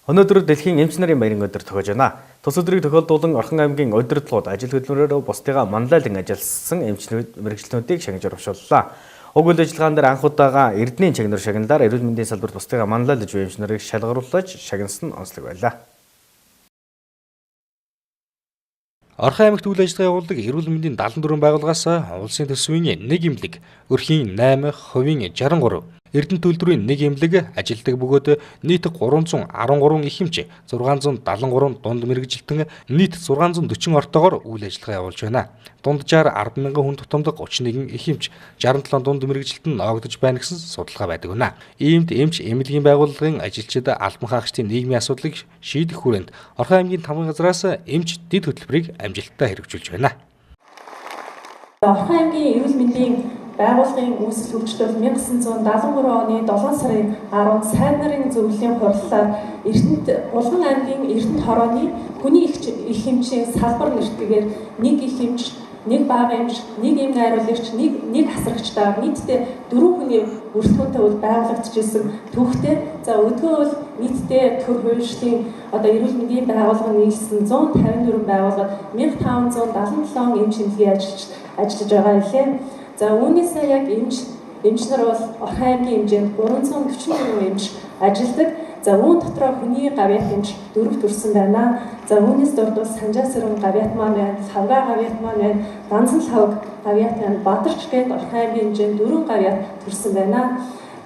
Өнөөдөр дэлхийн эмч нарын баярын өдөр тохиож байна. Тус өдрийг тохиолдуулан Орхон аймгийн удирдлагууд ажил хөдөлмөрөөр бусдыгаа манлайлан ажилласан эмч мэргэжилтнүүдийг шагнаж урамшууллаа. Уг үйл ажиллагаан дээр анх удаага Эрдэнийн чагнар шагналаар эрүүл мэндийн салбарт бусдыгаа манлайлаж буй эмч нарыг шалгаруулж шагнасан нь онцлог байлаа. Орхон аймагт үйл ажиллагаа явуулдаг эрүүл мэндийн 74 байгууллагаас улсын төсвийн нэг эмнэлэг, өрхийн 8, хувийн 63, Эрдэнэ төлдрийн нэг эмнэлэг ажилладаг бөгөөд нийт 313 их эмч, 673 дунд мэргэжилтэн, нийт 640 ортоогоор үйл ажиллагаа явуулж байна. Дунджаар 10,000 хүн тутамд 31 их эмч, 67 дунд мэргэжилтэн ноогдож байна гэсэн судалгаа байдаг байна. Иймд эмч эмнэлгийн байгууллагын ажилчид албан хаагчдын нийгмийн асуудлыг шийдэх хүрээнд Орхон аймгийн тамгын газраас эмч дэд хөтөлбөрийг амжилттай хэрэгжүүлж байна. Орхон аймгийн эрүүл мэндийн байгууллагын үүсэл хөгжил бол 1973 оны 7 сарын 10-нд сайн нарын зөвлөлийн хурлаар Эрдэнэт Булган аймгийн Эрдэнэт хорооны хүний их эмчийн салбар нэртэйгээр нэг их эмч, нэг бага эмч, нэг эм найруулагч, нэг хасрагчтай нийтдээ 4 хүний бүрэлдэхүүнтэй бол байгуулагдчихсан түүхтэй. За өдгөө бол нийтдээ төр хувьшлын одоо эрүүл мэндийн байгууллага нийлсэн 154 байгууллага 1577 эмч эмнэлгийн ажиллаж байгаа илээ. За үүнээсээ яг эмч нар бол Орхон аймгийн хэмжээнд 344 эмч ажилладаг. За үүн дотроо хүний гавьяат эмч 4 төрсэн байна. За үүнээс дурдвал Санжаа сэрүүн гавьяат маань байна, Лавга гавьяат маань байна, Ганцхан лавг гавьяат байна, Бадарч гээд Орхон аймгийн хэмжээнд 4 гавьяат төрсэн байна.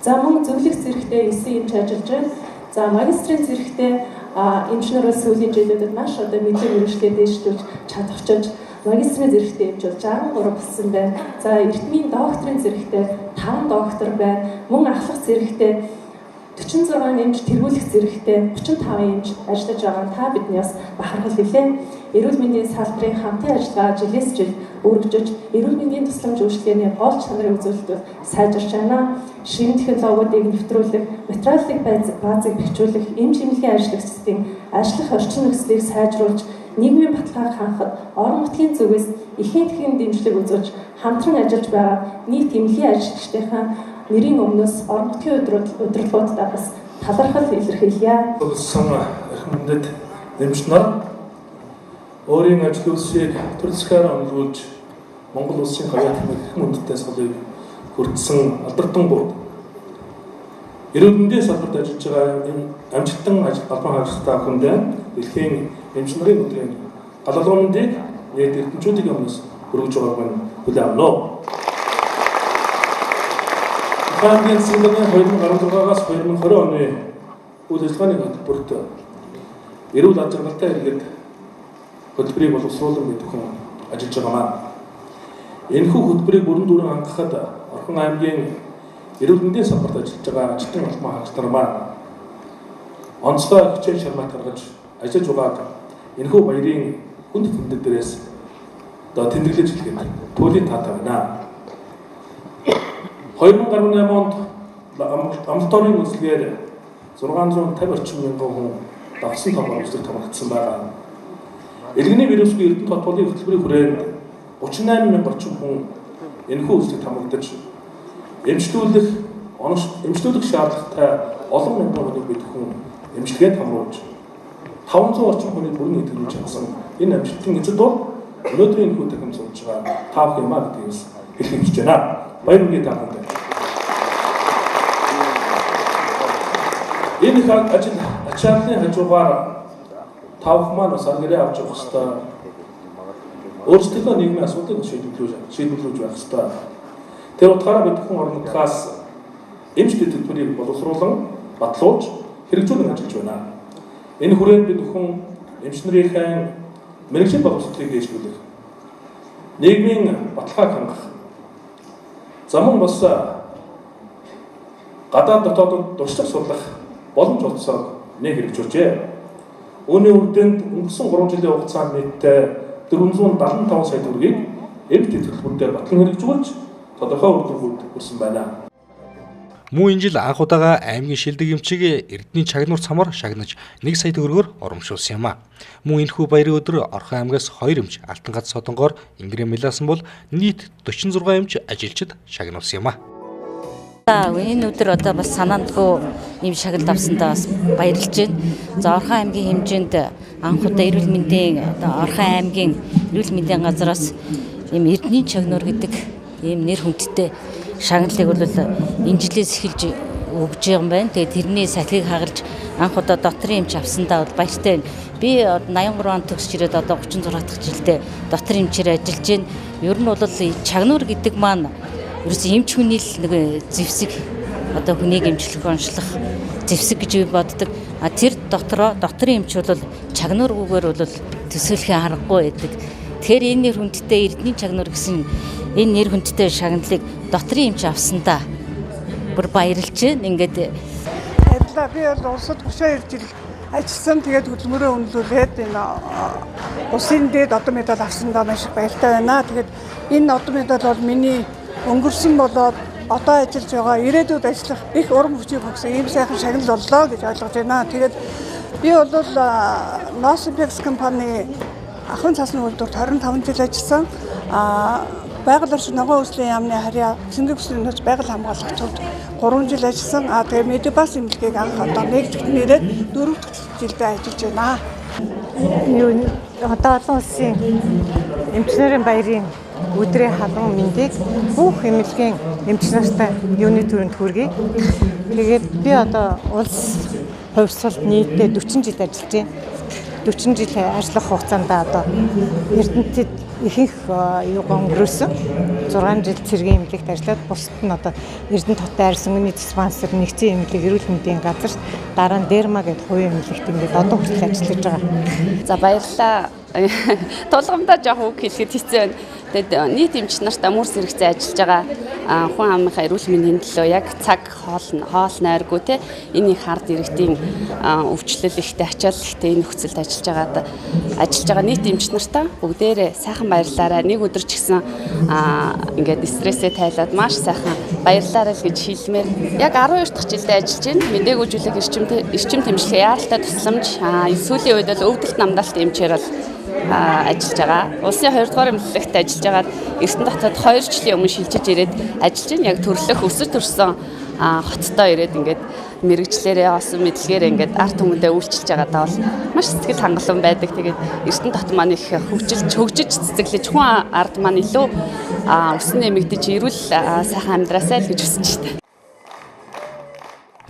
За мөн зөвлөх зэрэгтэй 9 эмч ажиллаж байна. За магистрийн зэрэгтэй эмч нар бол сүүлийн жилүүдэд маш одоо мэдлэг мэргэжлээ дээшлүүлж чадахчилж магистрийн зэрэгтэй эмч бол 63 болсон байна. За эрдмийн докторийн зэрэгтэй 5 доктор байна. Мөн ахлах зэрэгтэй 46 эмч, тэргүүлэх зэрэгтэй 35 эмч ажиллаж байгаа нь та бидний бас бахархал билээ. Эрүүл мэндийн салбарын хамтын ажиллагаа жилээс жил өргөжөж, эрүүл мэндийн тусламж үйлчилгээний гол чанарын үзүүлэлт бол сайжирч байна. Шинэ технологиудыг нэвтрүүлэх, материалын баазыг бэхжүүлэх, эмч эмнэлгийн ажиллагчдын ажиллах орчин нөхцөлийг сайжруулж, нийгмийн баталгааг хангахад орон нутгийн зүгээс эхийн дэмжлэг үзүүлж хамтран ажиллаж байгаа нийт эмнэлгийн ажиллагчдынхаа нэрийн өмнөөс орон нутгийн удирдлагуудад бас талархал илэрхийлье. Улсын эрхэм хүндэт эмч нар өөрийн ажил үйлсийг төр засгаар онолгуулж Монгол улсын гавьяат эрхэм хүндтэй сулыг хүртсэн алдартангууд эрүүл мэндийн салбарт ажиллаж байгаа амжилтан албан хаагчтай бүхэндээ дэлхийн эмч нарын өдрийн галалгын мэндийг нийт эрдэмтдүүдийн өмнөөс хүргэж байгааг нь хүлээн авна. Орхон аймгийн засгийн 2016-аас 2020 оны үйл ажиллагааны хөтөлбөрт эрүүл аз жаргалтай иргэд хөтөлбөрийг боловсруулан бид бүхэн ажиллаж байгаамаа. Энэхүү хөтөлбөрийг бүрэн дүүрэн хангахад Орхон аймгийн эрүүл мэндийн салбарт ажиллаж байгаа ажилтан албан хаагч нар маань онцгой хичээл шармаат гаргаж ажиллаж байгааг энэхүү баярын хүнд тэмдэг дээрээс одоо тэмдэглэж хэлэхэд туйлын таатай байна. 2018 онд амлалтын үзлэгээр 650 орчим мянган хүн давсан тоогоор үзлэг томрогдсон байгаа. Элгэний вирусгүй Эрдэнэт хот болын хөтөлбөрийн хүрээнд 38 мянга орчим хүн энэхүү үзлэг томрогдож эмчлүүлэх шаардлагатай олон мянган хүнийг бид хүн эмчилгээнд хамруулж 500 орчим хүний бүрэн идэвхжүүлж чадсан. Энэ амжилтын эзэд бол өнөөдрийн энэхүү танхим сууж байгаа та бүхэн юм а гэдгийг хэлхийг хүсэж байна. Баяр хүргэе та бүхэнд. Энэ их ажил ачааллын хажуугаар та бүхэн маань бас ар гэрээ авч явах ёстой. Өөрсдийнхөө нийгмийн асуудлыг шийдвэрлэж байх ёстой. Тэр утгаараа бид бүхэн орон нутгаас эмч төлбөрийг боловсруулан батлуулж хэрэгжүүлэн ажиллаж байна. Энэ хүрээнд бид бүхэн эмч нарынхаа мэргэжил боловсролыг дээшлүүлэх, нийгмийн баталгааг хангах, за мөн бас гадаад дотоодод туршлага судлах боломж олцоог нэг хэрэгжүүлжээ. Үүний үр дүнд өнгөрсөн 3 жилийн хугацаанд нийтдээ 475 сая төгрөгийг эмч төлбөр дээр батлан хэрэгжүүлж тодорхой үр дүнгууд хүрсэн байна. Мөн энэ жил анх удаага аймгийн шилдэг эмчийг Эрдэнийн чагнуур цамаар шагнаж 1 сая төгрөгөөр урамшуулсан юм а. Мөн энэхүү баярын өдөр Орхон аймгаас 2 эмч Алтан гац содонгоор Ингрэ мэлаасан бол нийт 46 эмч ажилчид шагнуулсан юм а. Энэ өдөр одоо бас санаандгүй ийм шагнал авсандаа бас баярлж байна. За Орхон аймгийн хэмжээнд анх удаа эрүүл мэндийн одоо Орхон аймгийн эрүүл мэндийн газараас ийм Эрдэнийн чагнуур гэдэг ийм нэр хүндтэй шагналыг бол энэ жилээс эхэлж өгж байгаа юм байна. Тэгээд тэрний сахилыг хагалж анх удаа дотрын эмч авсандаа бол баяртай байна. Би 83 он төгсөж ирээд одоо 36 дахь жилдээ дотрын эмчээр ажиллаж байна. Ер нь бол чагнуур гэдэг маань ерөөсөө эмч хүний л нэг зэвсэг, одоо хүнийг эмчлэх, онцлох зэвсэг гэж би боддог. А тэр дотроо дотрын эмч бол чагнуургүйгээр бол төсөөлхийн аргагүй байдаг. Тэгэхээр энэ нэр хүндтэй Эрдэнийн чагнуур гэсэн энэ нэр хүндтэй шагналыг дотрын эмч авсандаа бүр баярлж байна. Ингээд баярлалаа. Би бол улсад 32 жил ажилласан. Тэгээд хөдөлмөрөө үнэлүүлээд энэ улсын дээд одон медаль авсандаа маш их баяртай байна. Тэгээд энэ одон медаль бол миний өнгөрсөн болоод одоо ажиллаж байгаа, ирээдүйд ажиллах их урам хүчийг өгсөн ийм сайхан шагнал боллоо гэж ойлгож байна. Тэгээд би бол Носимпекс компани ахуйн цасны үйлдвэрт 25 жил ажилласан. Байгаль орчин ногоон үүслийн яамны харьяа цэнгэг бүсний нөөц байгаль хамгаалах төвд 3 жил ажилласан. Тэгээд Медибас эмнэлгийг анх одоо нэгдэгт нэрээд 4 дахь жилдээ ажиллаж байна. Одоо олон улсын эмч нарын баярын өдрийн халуун мэндийг бүх эмнэлгийн эмч нартай юуны төрөнд хүргэе. Тэгээд би одоо улс хувьсгалд нийтдээ 40 жил ажиллаж байна. 40 жил ажиллах хугацаанд одоо Эрдэнэтэд ихэнх юугаа өнгөрөөсөн. 6 жил цэргийн эмнэлэгт ажиллаад бусад нь одоо Эрдэнэт хотын арьс өнгөний диспансер, нэгдсэн эмнэлэг, эрүүл мэндийн газар, дараа нь Дерма гэдэг хувийн эмнэлэгт ингээд одоо хүртэл ажиллаж байгаа. За баярлалаа. Тулгамдаа жоох үг хэлэхэд хэцүү байна. Тэгээд нийт эмч нарт мөр зэрэгцээ ажиллаж байгаа хүн амынхаа эрүүл мэндийн төлөө яг цаг хоол найргүй те энэ их ард иргэдийн өвчлөл ихтэй, ачаал ихтэй энэ нөхцөлд ажиллаж байгаа нийт эмч нартаа бүгдээрээ сайхан баярлаарай. Нэг өдөр ч гэсэн ингээд стрессээ тайлаад маш сайхан баярлаарай л гэж хэлмээр. Яг 12 дахь жилдээ ажиллаж байна. Мэдээгүйжүүлэх эрчим тэмцлэгээ яаралтай тусламж, сүүлийн үед бол өвдөлт намдаалт эмчээр бол ажиллаж байгаа. Улсын 2 дугаар эмнэлэгт ажиллаж байгаад Эрдэнэт хотод 2 жилийн өмнө шилжиж ирээд ажиллаж байна. Яг төрлөх өсөж төрсөн хоттой ирээд ингээд мэрэгчлэрээ олсон мэдлэгээр ингээд ард түмэндээ үйлчилж байгаадаа бол маш сэтгэл хангалуун байдаг. Тэгээд Эрдэнэт хот маань их хөгжиж цэцэглэж хүн ард маань илүү өсөн нэмэгдэж эрүүл сайхан амьдраасай л гэж хүсэж байна.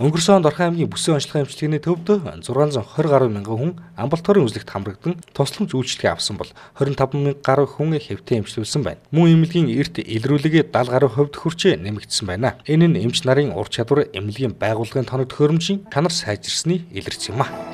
Өнгөрсөн онд Орхон аймгийн бүсийн онцлогын эмчилгээний төвд 620 гаруй мянган хүн амбулаторийн үзлэгт хамрагдан тусламж үйлчилгээ авсан бол 25 мянга гаруй хүн хэвтэн эмчлүүлсэн байна. Мөн эмнэлгийн эрт илрүүлэг 70 гаруй хувьд хүрч нэмэгдсэн байна. Энэ нь эмч нарын ур чадвар, эмнэлгийн байгууллагын тоног төхөөрөмжийн чанар сайжирсны илэрч юм а.